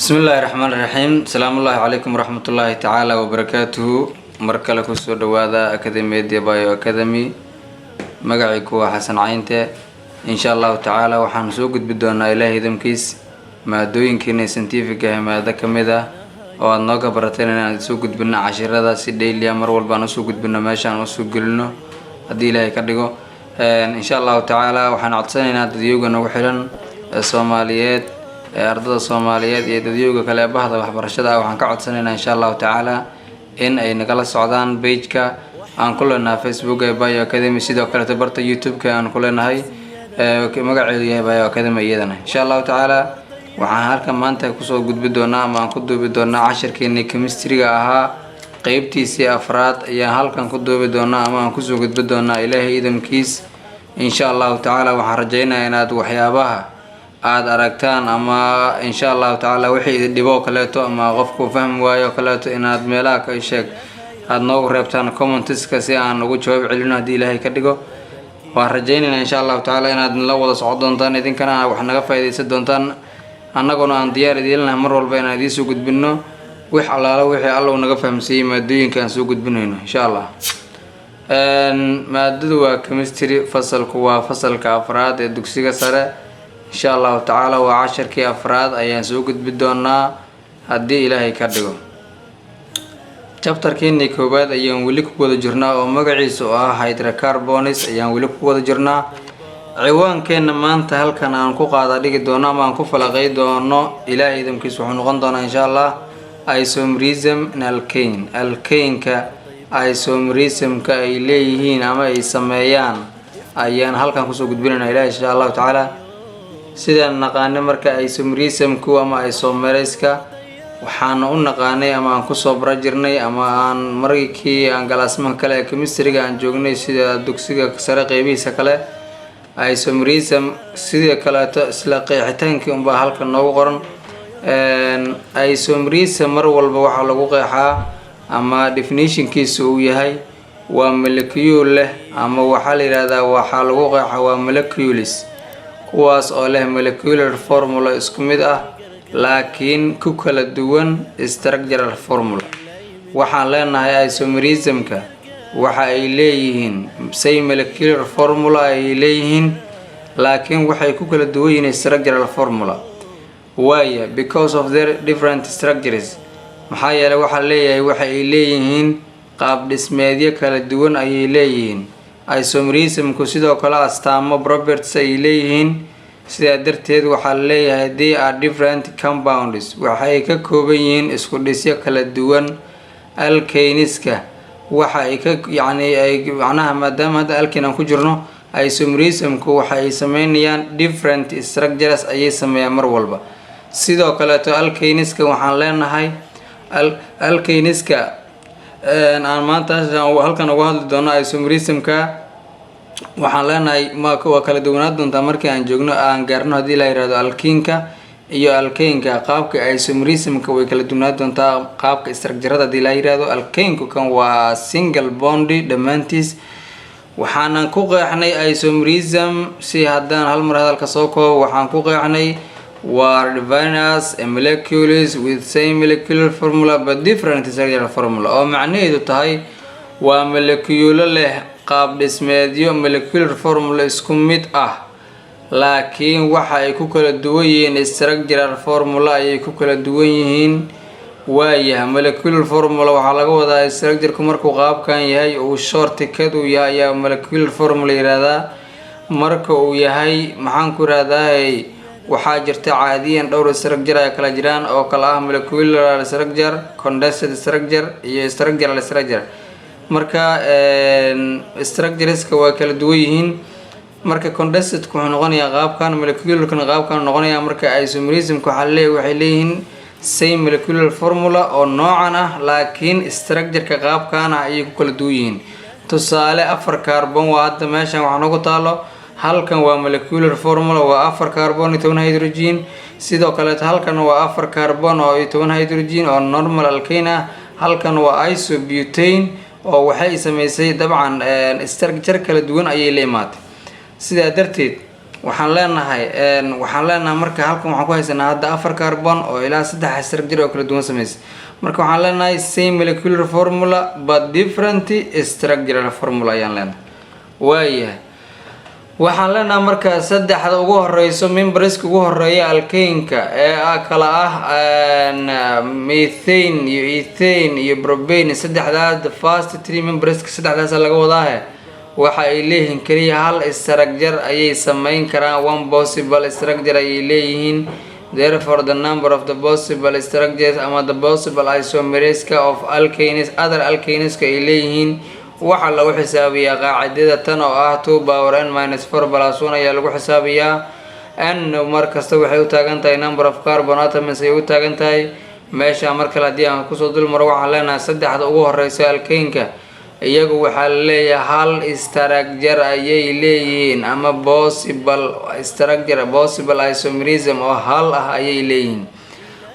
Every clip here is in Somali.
Bismi illaahi raxmaan raxiim. Asalaamullaahi calaykum waraxmatullaahi tacaala wabarakaatuhu. Mar kale kusoo dhawaada akademiyadda Bio Academy. Magacaygu waa Xasan Caynte. Insha Allahu tacaala waxaan soo gudbi doonaa, Ilaahay idamkiis, maadooyinkiina scientific ah, maado ka mid ah oo aada nooga barateen inaan soo gudbino cashirada si daily ah, mar walbaan usoo gudbino, meeshaan usoo gelino, haddii Ilaahay ka dhigo. Insha Allahu tacaala waxaan codsanaynaa dadyooga nagu xiran ee Soomaaliyeed, ee ardada Soomaaliyeed iyo dadyooga kale ee bahda waxbarashada ah, waxaan ka codsanaynaa insha Allahu tacaala in ay nagala socdaan page-ka aan ku leenahay Facebook ee Bio Academy, sidoo kaleeto barta YouTube-ka aan ku leenahay ee magaceedu yahay Bio Academy iyadana. Insha Allahu tacaala waxaan halkan maanta kusoo gudbi doonaa ama aan ku duubi doonaa cashirkeenii chemistry-ga ahaa, qeybtiisii afraad ayaan halkan ku duubi doonaa ama aan kusoo gudbi doonaa, Ilaahay idamkiis. Insha Allahu tacaala waxaan rajaynayaa inaad waxyaabaha aada aragtaan ama insha Allahu tacaala wixii idin dhibo oo kaleeto ama qofku fahmi waayo oo kaleeto inaad meelaha ka sheeg aada noogu reebtaan comments-ka si aan ugu jawaab celino, haddii Ilaahay ka dhigo. Waan rajaynaynaa insha Allahu tacaala inaad nala wada socon doontaan, idinkana wax naga faa'iidaysan doontaan, annaguna aan diyaar idiinlahay mar walba inaan idiin soo gudbino wix allaala wixii Alla uu naga fahamsiiyey maadooyinka aan soo gudbinayno insha Allah. Maadadu waa chemistry, fasalku waa fasalka afraad ee dugsiga sare. Insha Allahu tacaala waa casharkii afraad ayaan soo gudbi doonaa, haddii Ilaahay ka dhigo. Chapter-keenii koowaad ayaan weli ku wada jirnaa oo magaciisa oo ah hydrocarbons ayaan weli ku wada jirnaa. Ciwaankeenna maanta halkan aan ku qaada dhigi doono ama aan ku falaqay doono, Ilaahay idamkiis, wuxuu noqon doonaa insha Allah isomerism in alkane, alkane-ka isomerism-ka ay leeyihiin ama ay sameeyaan ayaan halkan kusoo gudbinayna Ilahi insha Allahu tacaala. Sidaan naqaanay marka isomerism-ku ama isomers-ka waxaana u naqaanay ama aan kusoo bara jirnay ama aan markii aan galaasmaha kale ee chemistry-ga aan joognay, sida dugsiga sare qeybihiisa kale, isomerism sidoo kaleeto isla qeexitaankii unbaa halkan noogu qoran. Isomerism mar walba waxaa lagu qeexaa ama definition-kiisa uu yahay waa molecule leh ama waxaa la yihahdaa, waxaa lagu qeexaa waa molecules kuwaas oo leh molecular formula isku mid ah laakiin ku kala duwan structural formula. Waxaan leenahay isomerism-ka waxa ay leeyihiin same molecular formula ay leeyihiin, laakiin waxay ku kala duwan yihiin structural formula. Waaya, because of their different structures, maxaa yeelay waxaa leeyahay waxa ay leeyihiin qaab dhismeedyo kala duwan ayay leeyihiin. Isomerism-ku sidoo kale astaamo properties ay leeyihiin. Sidaa darteed waxaa leeyahay they are different compounds, waxay ka kooban yihiin isku dhisyo kala duwan. Alkanes-ka waxa ay ka yacni ay macnaha maadaama hadda alkane aan ku jirno, isomerism-ku waxa ay sameynayaan different structures ayay sameeyaan mar walba. Sidoo kaleeto alkanes-ka waxaan leenahay alkanes-ka aan maanta halkan uga hadli doono isomerism-ka, waxaan leenahay ma waa kala duwanaan doontaa markii aan joogno, aan gaarno, haddii la yihahdo, alkene-ka iyo alkane-ka. Qaabka isomerism-ka way kala duwanaan doontaa qaabka structure-ada haddii la yihahdo. Alkane-ku kan waa single bond dhammaantiis. Waxaanan ku qeexnay isomerism si haddaan hal mar hadalka soo koobo, waxaan ku qeexnay waa defined as a molecules with same molecular formula but different structural formula, oo macnaheedu tahay waa molecule leh qaab dhismeedyo molecular formula isku mid ah, laakiin waxa ay ku kala duwan yihiin structural formula ayay ku kala duwan yihiin. Waayahay, molecular formula waxaa laga wadaa structure-ku markuu qaabkan yahay, uu shortcut uu yahay, ayaa molecular formula yihahdaa. Marka uu yahay, maxaan ku yihahdaa, waxaa jirta caadiyan dhowr structure ay kala jiraan oo kala ah molecular structure, condensed structure iyo structural structure. Marka structures-ka waa kala duwan yihiin. Marka condensed-ku wuxuu noqonayaa qaabkan, molecular-kana qaabkan noqonayaa. Marka isomerism-ka waxaa leeyahay waxay leeyihiin same molecular formula oo noocan ah, laakiin structure-ka qaabkan ah ayay ku kala duwan yihiin. Tusaale, afar carbon waa hadda meeshan waxaa noogu taalo. Halkan waa molecular formula, waa afar carbon iyo 10 hydrogen. Sidoo kaleeto halkan waa afar carbon oo iyo 10 hydrogen oo normal alkane ah. Halkan waa isobutane oo waxay sameysay dabcan structure kala duwan ayay la imaatay. Sidaa darteed Waxaan leenahay marka halkan waxaan ku haysanaa hadda afar carbon oo ilaa saddex structure oo kala duwan sameysay. Marka waxaan leenahay same molecular formula but different structural formula ayaan leenahay. Waayahay, waxaan leenahay marka saddexda ugu horeyso, memberska ugu horeeya alkaneka ee kala ah methane iyo ethane iyo propane, saddexdaas, the first three memberska saddexdaas laga wadaahe, waxa ay leeyihiin keliya hal structure ayay sameyn karaan, one possible structure ayay leeyihiin. Therefore, the number of the possible structures ama the possible isomereska of alkanes, other alkaneska ay leeyihiin, waxaa lagu xisaabiyaa qaacidada tan oo ah two power n minus four plus one ayaa lagu xisaabiyaa. N mar kasta waxay u taagan tahay number of carbon atoms ayay u taagan tahay. Meesha mar kale haddii aan kusoo dul maro, waxaan leenahay saddexda ugu horeysa alkaneka iyagu waxaa la leeyahay hal structure ayay leeyihiin ama possible structure, possible isomerism oo hal ah ayay leeyihiin.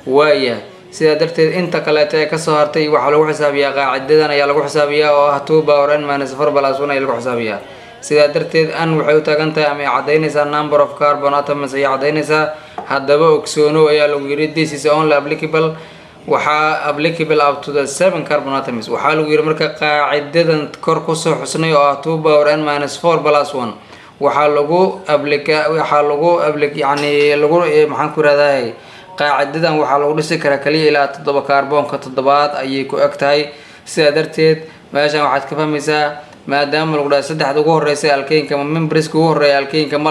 Waaya, sidaa darteed inta kaleeto ee kasoo hartay waxaa lagu xisaabiyaa qaacidadan ayaa lagu xisaabiyaa oo ah two power n minus four plus one ayaa lagu xisaabiyaa. Sidaa darteed n waxay u taagan tahay ama ay caddaynaysaa number of carbon atoms ayay caddaynaysaa. Haddaba ogsoono ayaa lagu yiri, this is only applicable, waxaa applicable up to the seven carbon atoms. Waxaa lagu yiri marka qaacidadan kor kusoo xusnay oo ah two power n minus four plus one waxaa lagu applica waxaa lagu applic yani lagu, maxaan ku irahdahay, qaacidadan waxaa lagu dhisi karaa kaliya ilaa toddoba, kaarboonka toddobaad ayay ku eg tahay. Sidaa darteed meeshan waxaad ka fahmaysaa, maadaama lagu dhahay saddexda ugu horeysa alkaneka ama memberska ugu horeeya alkaneka ma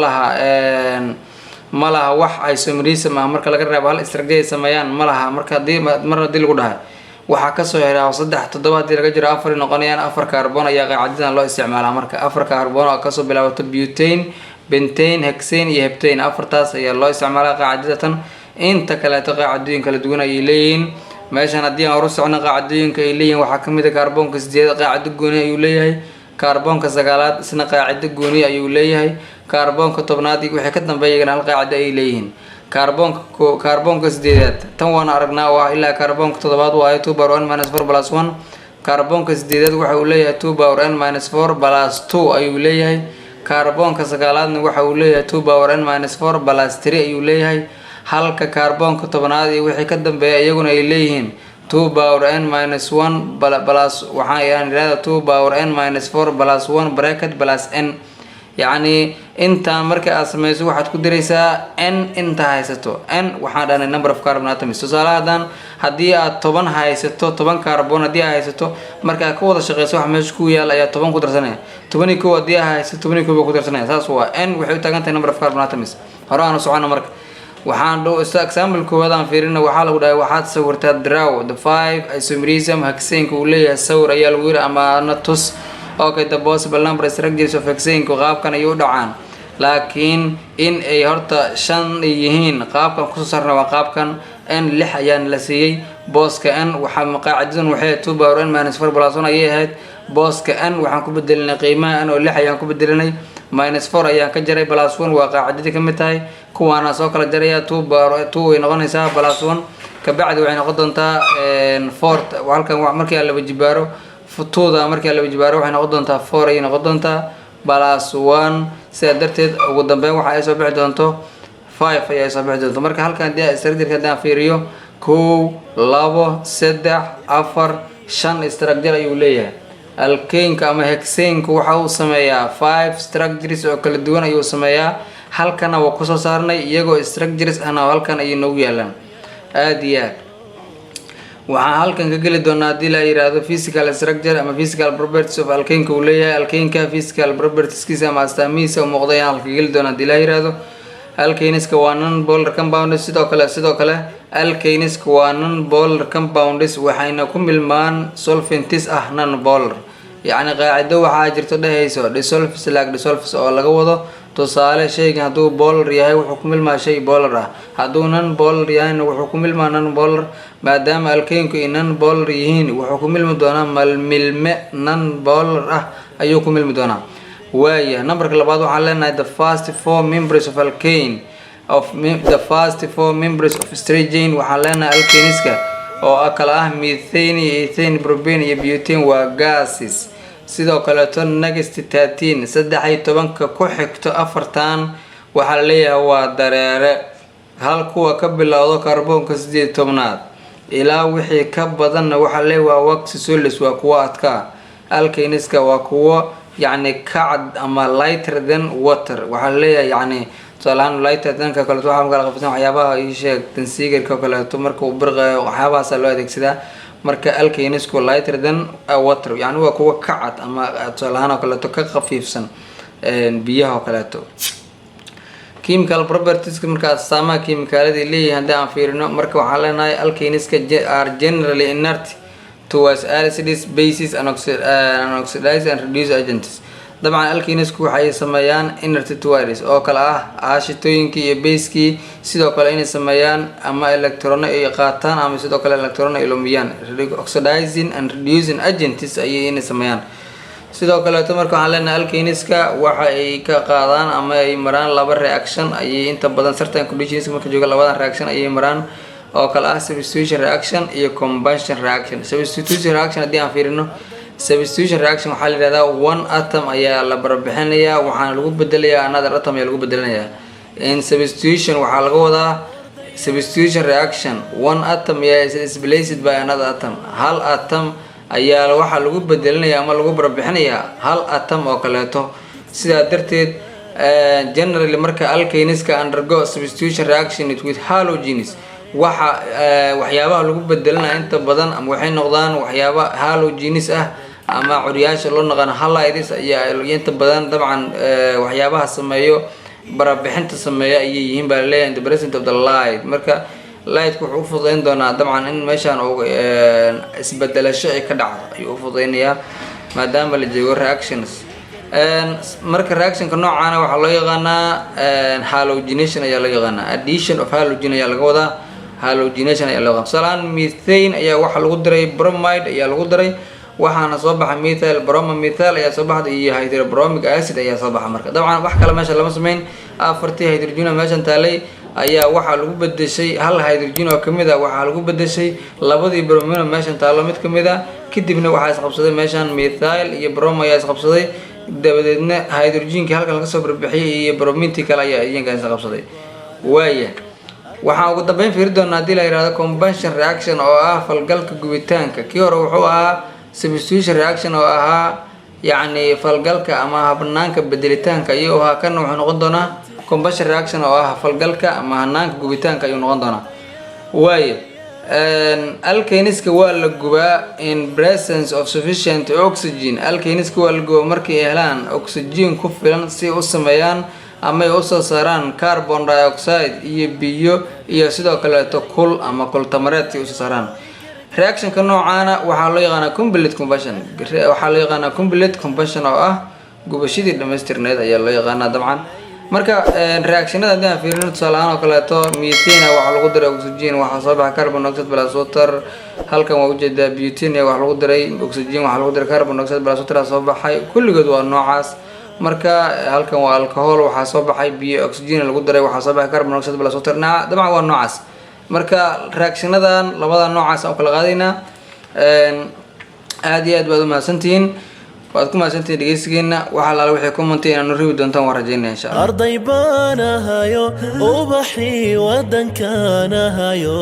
laha wax isomerism ah marka laga reebo hal structure ay sameeyaan ma laha. Marka hadii mar hadii lagu dhahay waxaa kasoo heraa saddex, toddoba haddii laga jiro afar noqonayaan, afar carbon ayaa qaacidadan loo isticmaalaa. Marka afar carbon oo kasoo bilaabato butane, pentane, hexane iyo heptane, afartaas ayaa loo isticmaalaa qaacidada. Inta kaleeto qaacidooyin kala duwan ayay leeyihiin. Meeshan haddii aan horu socno, qaacidooyinka ay leeyihiin waxaa kamid a kaarboonka sideed qaacido gooni ayuu leeyahay, kaarboonka sagaalaad isna qaacido gooni ayuu leeyahay, kaarboonka 10aad iyo wixii ka dambeeya iyagana hal qaacido ayay leeyihiin. Kaarboonka sideedaad tan waana aragnaa oo ah ilaa kaarboonka toddobaad waayo two power n minus four plus one. Kaarboonka sideedaad waxa uu leeyahay two power n minus four plus two ayuu leeyahay. Kaarboonka sagaalaadna waxa uu leeyahay two power n minus four plus three ayuu leeyahay, halka kaarboonka 10aad iyo wixii ka dambeeya iyaguna ay leeyihiin two power n minus one plus, waxaan ihahda, two power n minus four plus one bracket plus n. Yacni intaan marka aad sameyso waxaad ku diraysaa n inta haysato. N waxaan dhahnay number of carbon atoms. Tusaale haddaan haddii aad 10 haysato, 10 carbon haddii aad haysato, marka aad ka wada shaqeyso wax meesha ku yaal ayaa 10 ku darsanaya. 11 haddii aad haysato, 11 baa ku darsanaya. Saas waa n waxay u taagan tahay number of carbon atoms. Hore aan u socono. Marka waxaan dhow example koowaad aan fiirina. Waxaa lagu dhahay waxaad sawirtaa draw the five isomerism hexane uu leeyahay, sawir ayaa lagu yiri ama na tus. Okay, the possible number structures of hexane qaabkan ayay u dhacaan, laakiin in ay horta shan yihiin qaabkan kusoo saarna waa qaabkan. N lix ayaan la siiyey. Booska n waxaa qaacidadan waxay two power n minus four plus one ayay ahayd. Booska n waxaan ku bedelinay qiimaha n oo lix ayaan ku bedelinay, minus four ayaan ka jaray, plus one waa qaacidadii kamid tahay. Kuwaana soo kala jaraya, two power two way noqonaysaa, plus one kabacdi waxay noqon doontaa four. Halkan markii aan laba jibaaro twoda, markii aan laba jibaaro waxay noqon doontaa four ayay noqon doontaa, plus one. Sidaa darteed ugu dambeyn waxa ay soo bixi doonto five ayaa soo bixi doonto. Marka halkan hadii structureka haddaan fiiriyo, kow, labo, saddex, afar, shan structure ayuu leeyahay. Alkaneka ama hexaneka waxa uu sameeyaa five structures oo kala duwan ayuu sameeyaa. Halkana waa kusoo saarnay iyagoo structures ahna halkan ayay noogu yaalaan. Aada iyo aad waxaan halkan ka geli doonaa haddii la yiraahdo physical structure ama physical properties of alkaneka uu leeyahay. Alkaneka physical propertieskiisa ama astaamihiisa u muuqda ayaan halka geli doonaa haddii la yiraahdo. Alkaneska waa non polar compounds. Sidoo kale alkaneska waa non polar compounds, waxayna ku milmaan solvents ah non polar. Yacni qaacido waxaa jirto dhehayso dissolves like dissolves, oo laga wado tusaale shaygan hadduu polar yahay wuxuu ku milmaa shay polar ah, hadduu non polar yahayna wuxuu ku milmaa non polar. Maadaama alkaneku ay non polar yihiin, wuxuu ku milmi doonaa malmilme non polar ah ayuu ku milmi doonaa. Waaya, numberka labaad waxaan leenahay the first four members of alkane of the first four members of straight chain. Waxaan leenahay alkaneska oo kala ah methane iyo ethane, propane iyo butane waa gases. Sidoo kaleeto next 13, 13-ka ku xigto afartan, Waxaa la leeyahay waa dareere hal kuwa ka bilowdo kaarboonka 18aad ilaa wixii ka badanna. Waxaa leeyahay waa waxy solids, waa kuwo adkaa. Alkaneska waa kuwo yacni kacad ama lighter than water. Waxaa laleeyahay yacni tusaalahaan lighter thanka kaleeto waxaa kala qafisan waxyaabaha ii sheeg dansiigarka kaleeto marka uu birqayo, waxyaabahaasa loo adeegsadaa. Marka alkanesku lighter than water, yani waa kuwo kacad ama tusaalahaan oo kaleeto ka khafiifsan biyaha oo kaleeto. Chemical propertieska, marka astaamaha kimikaalada leeyihin haddii aan fiirino, marka waxaan leenahay alkaneska are generally inert towards acids, bases and oxidize and reduce agents. Dabcan alkanesku waxay sameeyaan inert towards oo kale ah aashitooyinkii iyo basekii, sidoo kale inay sameeyaan ama electrono ay qaataan ama sidoo kale electrono ay lumiyaan, oxidizing and reducing agents ayay inay sameeyaan sidoo kaleeto. Marka waxaan leenahay alkaneska waxa ay ka qaadaan ama ay maraan laba reaction ayay inta badan certain conditions marka jooga, labadan reaction ayay maraan oo kale ah substitution reaction iyo combustion reaction. Substitution reaction haddii aan fiirino, substitution reaction waxaa la yihahdaa one atom ayaa la barbixinayaa, waxaana lagu bedelayaa another atom ayaa lagu bedelinayaa. In substitution waxaa laga wadaa substitution reaction, one atom ayaa is displaced by another atom. Hal atom ayaa waxaa lagu bedelinaya ama lagu barbixinayaa hal atom oo kaleeto. Sidaa darteed generally marka alkaneska undergo substitution reaction with halogens, waxa waxyaabaha lagu bedelinaya inta badan ama waxay noqdaan waxyaaba halogens ah ama curyaasha loo naqaano halides ayaa inta badan dabcan waxyaabaha sameeyo barabixinta sameeya ayay yihiin baa laleeyahay in the presence of the light. Marka lightku wuxuu ufududeyn doonaa dabcan in meeshaan uu isbedelasho ay ka dhacdo ayuu ufududeynayaa maadaama la joogo reactions. Marka reactionka noocaana waxaa loo yaqaanaa halogenation ayaa loo yaqaanaa, addition of halogen ayaa laga wadaa, halogenation ayaa loo yaqaana. Tusaalahaan methane ayaa waxaa lagu daray bromide ayaa lagu daray, waxaana soo baxa methyl bromomethyl ayaa soo baxda iyo hydrobromic acid ayaa soo baxa. Marka dabcan wax kale meesha lama sameyn, afartii hydrogen oo meeshan taalay ayaa waxaa lagu bedeshay hal hydrogen oo kamid a, waxaa lagu bedeshay labadii bromine oo meeshan taalo mid kamid a. Kadibna waxaa isqabsaday meeshan methyl iyo bromo ayaa isqabsaday, dabadeedna hydrogenkii halkan laga soo barbixiyay iyo bromintii kale ayaa iyanka isqabsaday. Waaya, waxaan ugu dambeyn fiiri doonaa haddii la yihahdo combustion reaction oo ah falgalka gubitaanka. Kii hore wuxuu ahaa substitution reaction oo ahaa yacni falgalka ama habnaanka bedelitaanka ayuu ahaa. Kana wuxuu noqon doonaa combustion reaction oo ah falgalka ama hanaanka gubitaanka ayuu noqon doonaa. Waaya, alkaneska waa la gubaa in presence of sufficient oxygen. Alkaneska waa la gubaa markay helaan oxygen ku filan si u sameeyaan ama ay usoo saaraan carbon dioxide iyo biyo iyo sidoo kaleeto kul ama kultamareed si usoo saaraan. Reactionka noocaana waxaa loo yaqaanaa complete combustion, waxaa loo yaqaanaa complete combustion oo ah gubashadii dhamaystirneed ayaa loo yaqaanaa dabcan. Marka reactionada haddii aan fiirino, tusaale ahaan oo kaleeto methane waxaa lagu daray oxygen, waxaa soo baxa carbon dioxide plus water. Halkan waa ujeedaa butene waxaa lagu daray oxygen, waxaa lagu daray carbon dioxide plus water soo baxay. Kulligood waa noocaas. Marka halkan waa alcohol, waxaa soo baxay biyo, oxygen lagu daray, waxaa soo baxay carbon dioxide plus water. Dabcan waa noocaas. Marka reactionadan labada noocaas aan u kala qaadaynaa. Aad iyo aad baad umahadsantihiin, waad ku mahadsantihiin dhegeysigeena. Waxa alaala waxay comment inaanu ribi doontaan waan rajeynaya, insha Allah. Arday baan ahayo, ubaxii waddankaan ahayo.